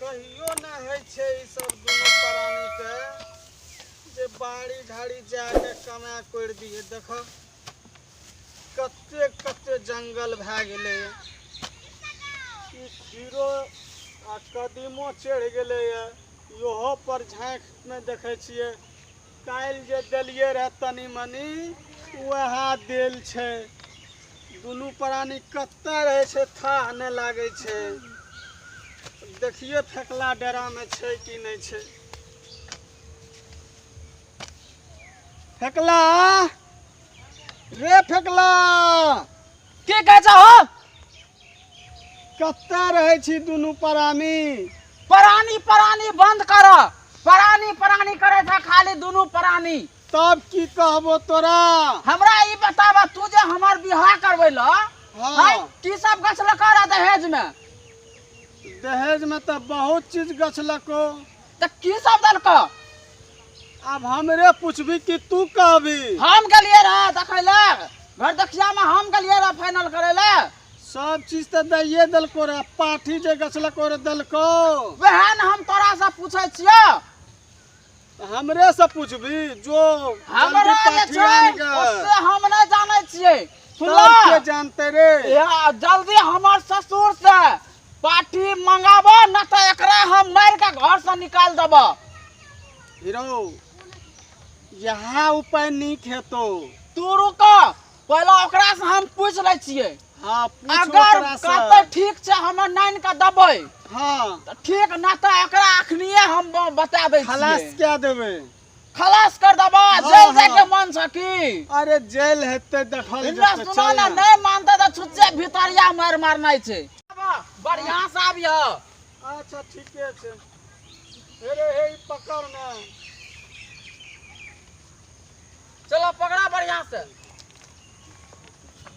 कहियो नहि होइ छै ई सब दुनू प्राणीके जे बाड़ी झाड़ी जाके कमा कोड़ि दिए। देख कते कते जंगल भए गेलै। ई खीरो आ कदीमो चढ़ि गेलैए, इहो पर झाँकि नहि देखै छियै। काल्हि जे देलियै रहए तनी मनी, वएह देल छै। दुनू प्राणी कतऽ रहै छै थाह नहि लागै छै। देखिए फेकला डेरामे छै कि नहि छै। फेकला रे फेकला, की कहै छौ हो? कतऽ रहै छी दुनू प्राणी? प्राणी प्राणी बंद कर, प्राणी प्राणी करे छ खाली दुनू प्राणी। तब की कहबो तोरा? हमरा ई बताब, तू जे हमर बियाह करबै ल, हाँ, की सब गछलको रह दहेज में? दहेज में तऽ बहुत चीज गछलको। तऽ की सब देलको? आब हमरे पूछबी कि तू कहबी? हम गेलियै रह देखै ले, घर देखिया में हम गेलियै रह फाइनल करे ले। सब चीज तऽ दैये देलको रे, पाठी जे गछलको रे देलको। वएह ने हम तोरा से पूछै छियौ। हमरे से पूछबी? जो हमरा जल्दी जे पाठी छै आन के। ओते हम नहि जानै छियै। तब के सुनलो? जानते रे? या जल्दी हमर ससुर से पाठी मंगाबो, न तऽ एकरा हम मारि के घर से निकाल देबो। हीरो, यहाँ उपाय नीक हेतो। तू रुक, पहले ओकरा से हम पूछ लै छियै। हाँ, पूछ अगर ओकरा से। कहतै ठीक छै, हमर नानि के देबै। हाँ, तऽ ठीक, न तऽ एकरा अखनिये हम बता दै खलास छियै। क्या देबै? खलास कर देबो। हाँ, जेल जाय के हाँ। मन छ की? अरे जेल हेतै देखल हमरा जेतै। सुनो चल ने, ने। नहि मानतै तऽ छुच्चे भितरिया मारि मारनाइ छै। बढ़िया से आबिह। अच्छा ठीके छै। हे रे हे, ई पकड़ ने। चलो पकड़ा बढ़िया से।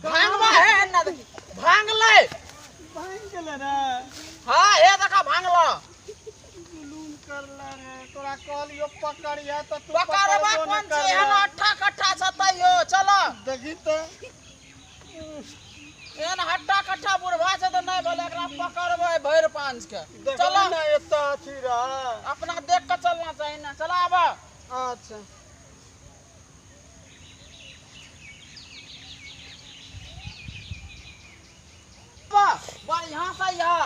भांगवा है ना, देखी भांगलै। भांग गेलै रे। हाँ, हे देखा भांगलो। जुलूम करले रे, तोरा कहलियो पकड़िया तऽ तू पकड़बा पकड़बो कोन नहि छै? एहन करले। हट्ठा कट्ठा छ तैयो। चलो। देखी तऽ। एहन हट्ठा कट्ठा बुढ़वा छै तऽ नहि भेलै, एकरा पकड़बै भरि पाँच के। चलो। देखली ने एतऽ अथी रह। अपना देख के चलना चाही ने। चलो आब। अच्छा। बढ़िया से यह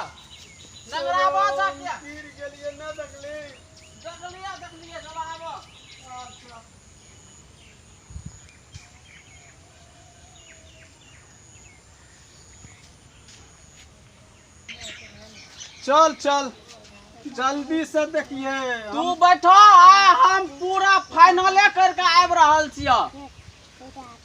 नगराबा जा किया गिर गेलियै न देखली? देखलिए देखलिए, चलो आब। अच्छा। चल चल, जल्दी से देखिए। तू बैठो आ हम पूरा फाइनले करके आबि रहल छियौ।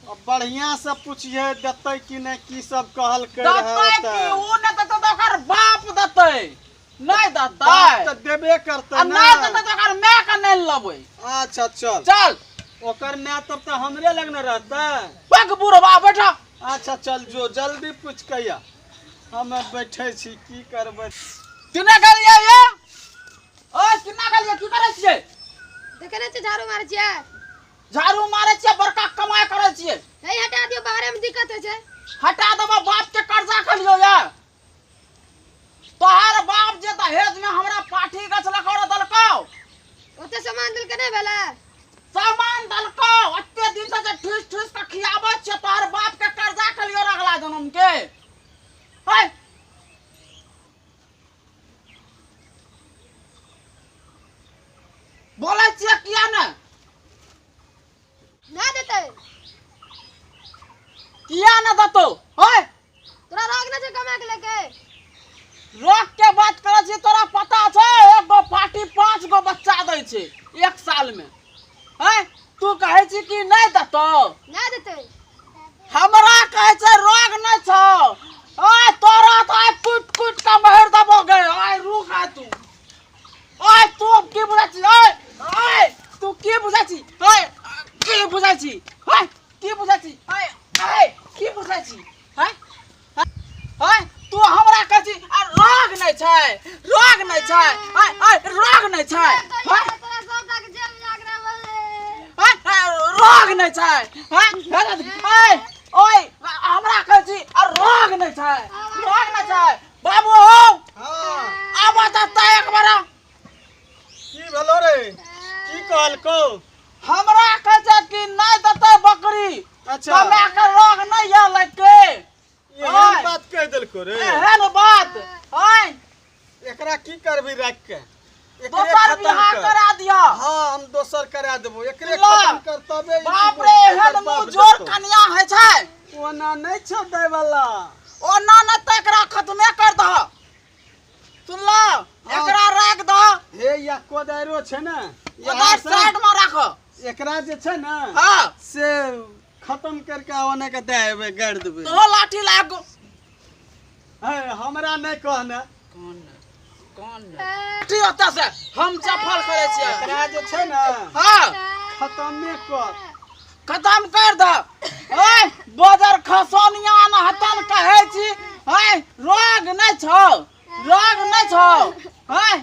अब बढ़िया से पूछिए देतै कि नहि, की सब कहलकै रहै। देतै ओतऽ। कि उ नहि देतै तऽ ओकर बाप देतै। नहि बाप देतै तऽ देबे करतै आ ने। नहि देतै तऽ ओकर माय के नहि लेबै। अच्छा चल। चल। ओकर माय तब तऽ हमरे लग ने रहतै। पग बुढ़वा बैठो। अच्छा चल, जो जल्दी पूछ के आ, हम बैठे छी, की करबै? केना गेलियै ये? ओए केना गेलियै? की करै छियै? देखे नहि छियै, झाड़ू मारै छियै। झाड़ू मारै छियै, बड़का कमाइ करै छियै। हे हटा दियौ, बाहरे में दिक्कत होइ छै। हटा देबो, बाप के कर्जा खेलियौ ये। तोहर बाप जे दहेज में हमरा पाठी गछलको रे देलकौ। ओते सामान देलकै नहि भेलै? सामान देलकौ, एते दिन से जे ठूस ठूस के खियाबै छियै, तोहर बाप के कर्जा खेलियौ रे अगला जन्म के। है बोलै छियै किया ने? नहि देतै। किया ने देतौ? है तोरा रोक नहि छै कमा के लेके? रोक के बात करै छी। तोरा पता छै एक गो पार्टी 5 गो बच्चा दै छै एक साल में? है तू कहै छी कि नहि देतौ? नहि देतै। हमरा कहै छै रोग नहि छौ। ओए तोरा तऽ आइ कुटि कुटि के मारि देबो गे। आइ रुक, आइ तू, ओए तू की बुझै छी? ओए ओए तू की बुझै छी? ओए की बुझै छी? ओए की बुझै छी? ओए ओए की बुझै छी? हैं हैं, तू हमरा कहै छी आ रोग नहि छै, रोग नहि छै। आइ आइ रोग नहि छै। हैं तोरा सबटा के जेल में जाके रहबै। हैं, हैं, रोग नहि छै। हैं हैं, ओए हमरा कहै छी आ रोग नहि छै, रोग नहि छै। बाबू हो। हाँ। आब तऽ एक बार अच्छा। कमा के रोग नहीं है लड़के। एहन आय। बात कहि देलको रे। एहन बात आय। एकरा की करबी राखि के? एकरे दोसर खत्म बियाह कर। करा दिया। हाँ, हम दोसर करा देबो, एकरे ला। खत्म कर तबे ई बाप रे, एकर एहन बाप मुँह जोर देतौ। कनिया होइ छै। ओना नहि छौ दै वाला। ओना नहि तऽ एकरा खत्मे कर दह। सुनलो? एकरा राख दह। हे या कोदारियो छै ने, कोदारि यहाँ से साइड में राख। एकरा जे छै ने, हाँ, से खत्म करके ओने के दे एबै, गाड़ि देबै। तो लाठी लाग। हे, हमरा नहि कहने। कौन कौन लाठी ओतऽ से हम चफल करै छियै। एकरा जे छै ने, हाँ, खत्मे कर। खत्म कर दह। ओए बजर खसौनिया न हतन कहै छी। ओए रोग नहि छौ, रोग नहि छौ। ओए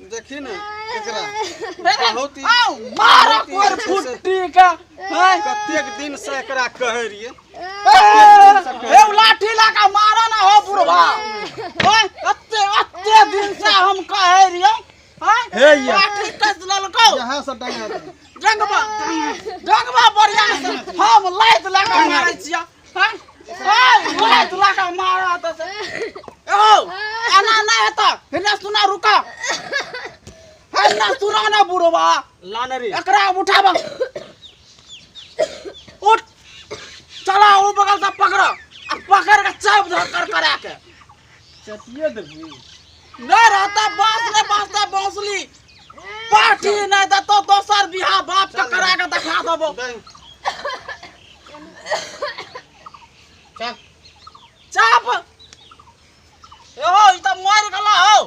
देखी ने एकरा रे, बहुत ही आउ मार बहुत ही कोर जे छै से फुट्टी के। ओए कतेक दिन से एकरा कहै रहियै। हे, उ लाठी लऽ कऽ मारऽ ना हो बुढ़वा। ओए एते एते दिन से हम कहै रहियै। आँय, हे या। लाठी कस लेलकौ। यहाँ से डंगा दे। डंगबा डंगबा बढ़िया से हम लात लऽ कऽ मारै छियै। आँय, ओए, लात लऽ कऽ मारऽ तऽ से। ओ एना नहि हेतऽ। हेने सुना, रुका, हेने सुना ना बुढ़वा। लाने रे। एकरा उठाबऽ, उठ, चला, ओ बगल से पकड़ आ पकड़ के चाप धर कर करा के चटिए देबही। नहीं रहता बांस, नहीं बांसता बांसुली पार्टी नहीं देतो दोसर बियाह बाप के करा के देखा देबो। दे। चल। चाप एहो, ई तऽ मरि गेला हौ।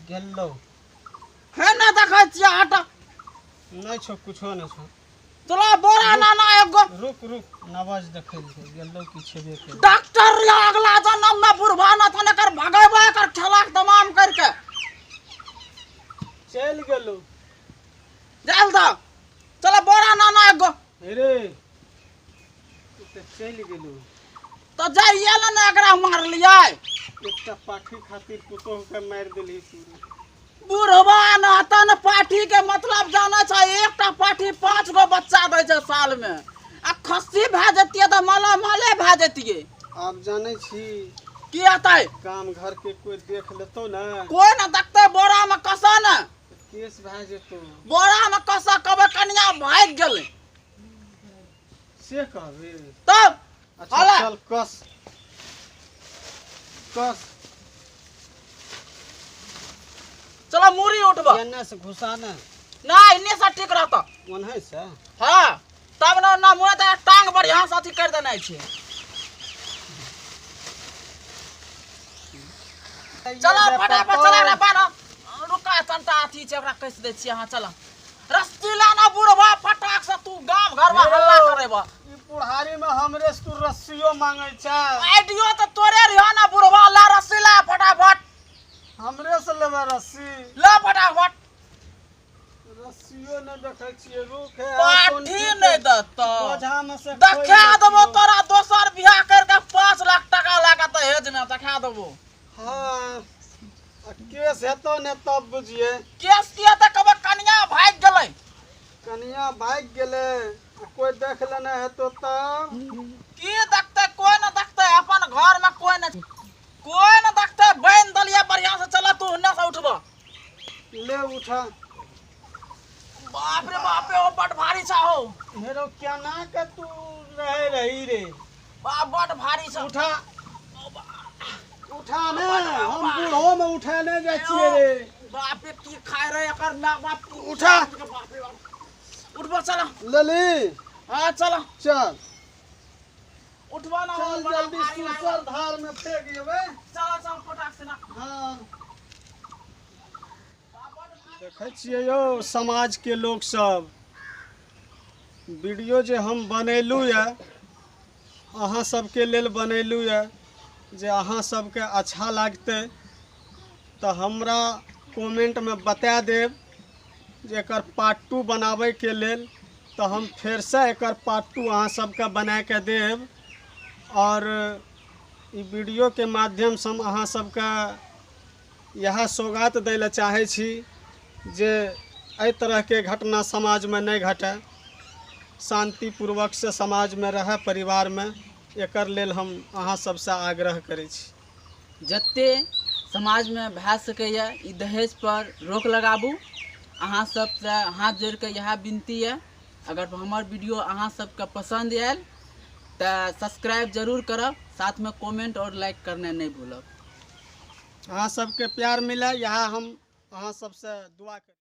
गेलो। हे ना देखै छियै, हट। नहि छौ, कुछो नहि छौ। चलो बोरा नाना एगो। रुक रुक, नवाज देखै लए गेलो की छेबे करै। डॉक्टर या अगला जन्म में बुढ़वा न थन एकर भगेबो, एकर खेलाक तमाम करके। चलि गेलो। जाल द, चलो बोरा नाना एगो। रे, ई तऽ चलि गेलो। तऽ जाइए ने ने एकरा मारलियै। एकटा पाठी खातिर पुतोह के मारि देलही तू। बुढ़वा न तन पाठी के मतलब जानै छै? एकटा पाठी 5 गो बच्चा दै छै साल में, आ खस्सी भए जतियै तऽ माला माले भए जतियै। आब जानै छी की हेतै? गाम घर के कोई देख लेतौ ने। कोई न देखतै। बोरा में कसा ने केस भए जेतौ। बोरा में कसा, कहबै कनिया भागि गेलै। से कहबी तब? अच्छा। हला। चल, कस कस। चलो मूड़ी उठब। एने से घुसा ने। ना, एने से ठीक रहत। ओनहे से। हाँ, तब ने ना मुँह तऽ टांग बढ़िया से अथी कर देने छै। चलो फटाफट, चला रे बानो। रुका तनटा, अथी छै, ओकरा कसि दै छियै। हाँ, चल, रस्सी लाना बुढ़वा फटाक से, तू गाम घर में हल्ला करेबा। ई बुढ़ारी में हमरे से तू रस्सियो मांगे छै? आइडियो तऽ तोरे रहियो ना बुढ़वा। ला रस्सी ला फटाफट। हमरे से लेबै रस्सी? ला फटाफट। रस्सियो नहि देखै छियै, रुक हे। पाठी नहि देतौ। बोझा में से देखा देबो तोरा दोसर बियाह करके 5 लाख टका लगा दहेज में देखा देबो। हाँ, आ केस हेतौ ने तब बुझिए। केस किया तऽ कहबै कनिया भागि गेलै। कनिया भागि गेलै आ कोई देख लेने हेतौ तब? की देखतै? कोई न देखतै। अपन घर में कोई न, कोई न देखतै। बान्हि देलियै बढ़िया से। चल, तू हुन्ने से उठब। ले, उठा। बाप रे बाप रे, ओ बड भारी छा हो। हेरो, केना के तू रहे रही रे? बाप, बड भारी छा। उठा, उठा ने, हम बूढ़ो में उठेने जाइ छियै रे। बाप रे, की खाय रहे एकर माय बाप। उठा। बाप रे बाप, उठबो, चल। लली। हाँ, चल। चल। उठबो ना। चल। बड़ा जल्दी। भारी लागल। सुसर धार में फेंक जेबै। चल चल, फटाक से ना। हाँ, देखै छियै यौ समाजके लोकसभ, वीडियो जे हम बनेलहुँ यऽ, अहाँ सबके लेल बनेलहुँ यऽ जे अहाँ सबके अच्छा लागतै तऽ हमरा कमेंटमे बता देब जे एकर पार्ट 2 बनाबैके लेल, तऽ हम फेरसँ एकर पार्ट 2 अहाँ सबके बनाके देब। आओर ई वीडियोके माध्यमसँ हम अहाँ सबके इएह सौगात दै लए चाहै छी जे एहि तरहके घटना समाजमे नहि घटय, शान्तिपूर्वक से समाजमे रहय, परिवारमे। एकर लेल हम अहाँ सबसँ आग्रह करै छी। जते समाजमे भए सकैए ई दहेज पर रोक लगाबू। अहाँ सबसँ हाथ जोड़िके इएह विनती यऽ, अगर हमर वीडियो अहाँ सबके पसन्द आयल तऽ सब्सक्राइब जरूर करब, साथमे कमेंट और लाइक करना नहीं भूलब। अहाँ सबके प्यार मिले, इएह हम अहाँ सबसँ दुआ करी।